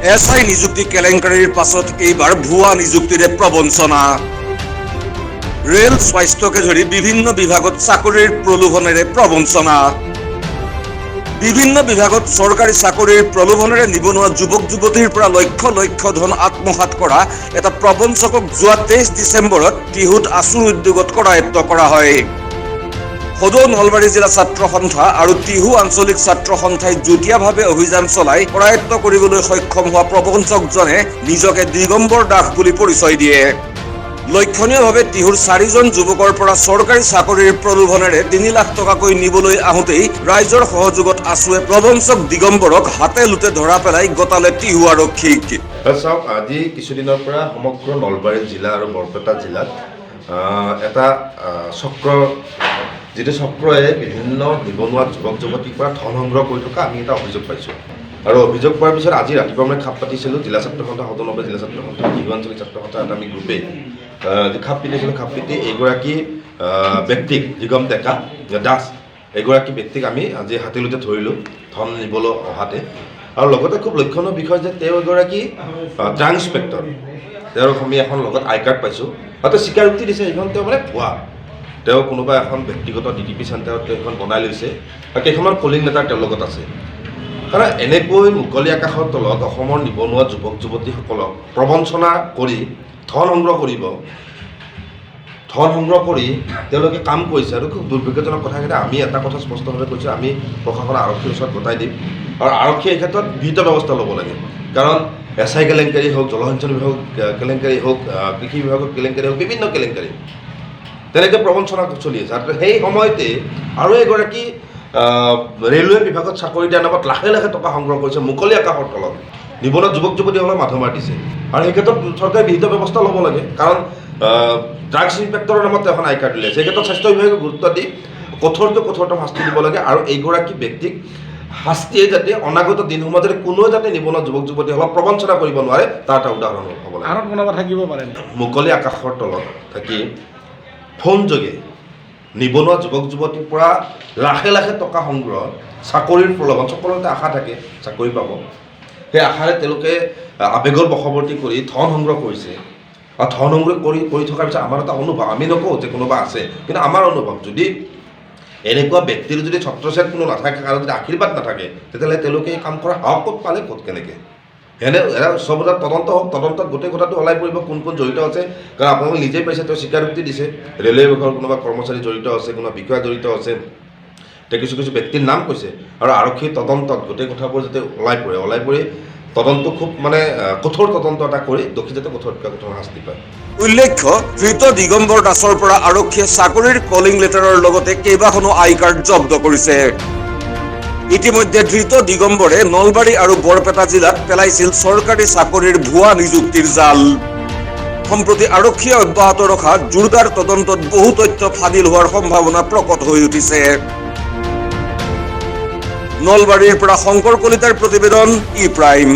S I নিযুক্তি কেলেংকাৰীৰ পাছত এইবাৰ ভুৱা নিযুক্তিৰে প্ৰবঞ্চনা। ৰেল, স্বাস্থ্যকে ধৰি বিভিন্ন বিভাগত চাকৰিৰ প্ৰলোভনেৰে প্ৰবঞ্চনা। বিভিন্ন বিভাগত চৰকাৰী চাকৰিৰ প্ৰলোভনেৰে নিবনুৱা যুৱক যুৱতীৰ পৰা লক্ষ লক্ষ ধন আত্মসাত কৰা এটা প্ৰবঞ্চকক যোৱা 23 ডিচেম্বৰত টিহুত আছুৰ উদ্যোগত কৰায়ত্ব কৰা হয়। সদৌ নলবাৰী জিলা ছাত্ৰ সন্থা আৰু টিহু আঞ্চলিক ছাত্ৰ সন্থাই যুটীয়াভাৱে অভিযান চলাই কৰায়ত্ব কৰিবলৈ সক্ষম হোৱা প্ৰবঞ্চকজনে নিজকে দিগম্বৰ দাস বুলি পৰিচয় দিয়ে। লক্ষণীয়ভাৱে টিহুৰ চাৰিজন যুৱকৰ পৰা চৰকাৰী চাকৰিৰ প্ৰলোভনেৰে 3 লাখ টকাকৈ নিবলৈ আহোঁতেই ৰাইজৰ সহযোগত আছুৱে প্ৰবঞ্চক দিগম্বৰক হাতে লোতে ধৰা পেলাই গতালে টিহু আৰক্ষীক। চাওক, আজি কিছুদিনৰ পৰা সমগ্ৰ নলবাৰী জিলা আৰু বৰপেটা জিলাত এটা চক্ৰ, যিটো চক্ৰই বিভিন্ন নিবনুৱা যুৱক যুৱতীৰ পৰা ধন সংগ্ৰহ কৰি থকা আমি এটা অভিযোগ পাইছোঁ। আৰু অভিযোগ পোৱাৰ পিছত আজি ৰাতিপুৱা মই খাপ পাতিছিলোঁ। জিলা ছাত্ৰ সন্থা, সদৌ নলবাৰী জিলা ছাত্ৰ সন্থা, টিহু আঞ্চলিক ছাত্ৰ সন্থা এটা আমি গ্ৰুপেই খাপ পিটিছিলোঁ। খাপ পিটি এইগৰাকী ব্যক্তিক, দিগম ডেকা দাস, এগৰাকী ব্যক্তিক আমি আজি হাতে লোতে ধৰিলোঁ ধন নিবলৈ অহাতে। আৰু লগতে খুব লক্ষণীয় বিষয় যে তেওঁ এগৰাকী ড্ৰাগ ইনস্পেক্টৰ। তেওঁৰ আমি এখন লগত আই কাৰ্ড পাইছোঁ আৰু তেওঁ স্বীকাৰোক্তি দিছে, এইখন তেওঁ মানে ভুৱা। তেওঁ কোনোবা এখন ব্যক্তিগত ডিটিপি চেণ্টাৰত তেওঁ সেইখন বনাই লৈছে আৰু কেইখনমান কলিং লেটাৰ তেওঁৰ লগত আছে। কাৰণ এনেকৈ মুকলি আকাশৰ তলত অসমৰ নিবনুৱা যুৱক যুৱতীসকলক প্ৰবঞ্চনা কৰি ধন সংগ্ৰহ কৰিব, ধন সংগ্ৰহ কৰি তেওঁলোকে কাম কৰিছে। আৰু খুব দুৰ্ভাগ্যজনক কথা, কিন্তু আমি এটা কথা স্পষ্টভাৱে কৈছোঁ, আমি প্ৰশাসন, আৰক্ষীৰ ওচৰত গতাই দিম আৰু আৰক্ষীয়ে এই ক্ষেত্ৰত বিহিত ব্যৱস্থা ল'ব লাগে। কাৰণ এছ I কেলেংকাৰী হওক, জলসিঞ্চন বিভাগ কেলেংকাৰী হওক, কৃষি বিভাগৰ কেলেংকাৰী হওক, বিভিন্ন কেলেংকাৰী তেনেকৈ প্ৰবঞ্চনা চলি আছে। আৰু সেই সময়তে আৰু এগৰাকী ৰেলৱে বিভাগত চাকৰি দিয়াৰ নামত লাখে লাখে টকা সংগ্ৰহ কৰিছে। মুকলি আকাশৰ তলত নিবনুৱা যুৱক যুৱতীসকলক মাথা মাৰ দিছে। আৰু সেই ক্ষেত্ৰত চৰকাৰে বিহিত ব্যৱস্থা ল'ব লাগে। কাৰণ ড্ৰাগছ ইনস্পেক্টৰৰ নামত এখন আই কাৰ্ড উলিয়াইছে। সেই ক্ষেত্ৰত স্বাস্থ্য বিভাগে গুৰুত্ব দি কঠোৰতকৈ কঠোৰতম শাস্তি দিব লাগে আৰু এইগৰাকী ব্যক্তিক শাস্তিয়ে যাতে অনাগত দিনসমূহত যাতে কোনেও যাতে নিবনুৱা যুৱক যুৱতীসকলক প্ৰবঞ্চনা কৰিব নোৱাৰে, তাৰ এটা উদাহৰণ হ'ব লাগে। আঁৰত কোনোবা থাকিব পাৰে নেকি? মুকলি আকাশৰ তলত থাকি ফোন যোগে নিবনুৱা যুৱক যুৱতীৰ পৰা লাখে লাখে টকা সংগ্ৰহ, চাকৰিৰ প্ৰলোভন। সকলোতে আশা থাকে চাকৰি পাব। সেই আশাৰে তেওঁলোকে আৱেগৰ বশৱৰ্তী কৰি ধন সংগ্ৰহ কৰিছে। আৰু ধন সংগ্ৰহ কৰি কৰি থকাৰ পিছত আমাৰ এটা অনুভৱ, আমি নকওঁ যে কোনোবা আছে, কিন্তু আমাৰ অনুভৱ, যদি এনেকুৱা ব্যক্তিৰ যদি ছত্ৰচ্ছায়াত কোনো নাথাকে আৰু যদি আশীৰ্বাদ নাথাকে, তেতিয়াহ'লে তেওঁলোকে এই কাম কৰাৰ সাহস ক'ত পালে, ক'ত কেনেকৈ? এনে এৰা চব এটা তদন্ত হওক। তদন্তত গোটেই কথাটো ওলাই পৰিব, কোন কোন জড়িত আছে। কাৰণ আপোনালোকে নিজেই পাইছে, তেওঁ স্বীকাৰোক্তি দিছে, ৰেলৱে বিভাগৰ কোনোবা কৰ্মচাৰী জড়িত আছে, কোনোবা বিষয়া জড়িত আছে। তেওঁ কিছু কিছু ব্যক্তিৰ নাম কৈছে। আৰু আৰক্ষীৰ তদন্তত গোটেই কথাবোৰ যাতে ওলাই পৰে, ওলাই পৰি তদন্ত খুব মানে কঠোৰ তদন্ত এটা কৰি দোষী যাতে কঠোৰতকৈ কঠোৰ শাস্তি পায়। উল্লেখ্য, ধৃত দিগম্বৰ দাসৰ পৰা আৰক্ষীয়ে চাকৰিৰ কলিং লেটাৰৰ লগতে কেইবাখনো আই কাৰ্ড জব্দ কৰিছে। ইতিমধ্যে ধৃত দিগম্বৰে নলবাৰী আৰু বৰপেটা জিলাত পেলাইছিল চৰকাৰী চাকৰিৰ ভুৱা নিযুক্তিৰ জাল। সম্প্ৰতি আৰক্ষীয়ে অব্যাহত ৰখা জোৰদাৰ তদন্তত বহু তথ্য ফাদিল হোৱাৰ সম্ভাৱনা প্ৰকট হৈ উঠিছে। নলবাৰীৰ পৰা শংকৰ কলিতাৰ প্ৰতিবেদন, ই প্ৰাইম।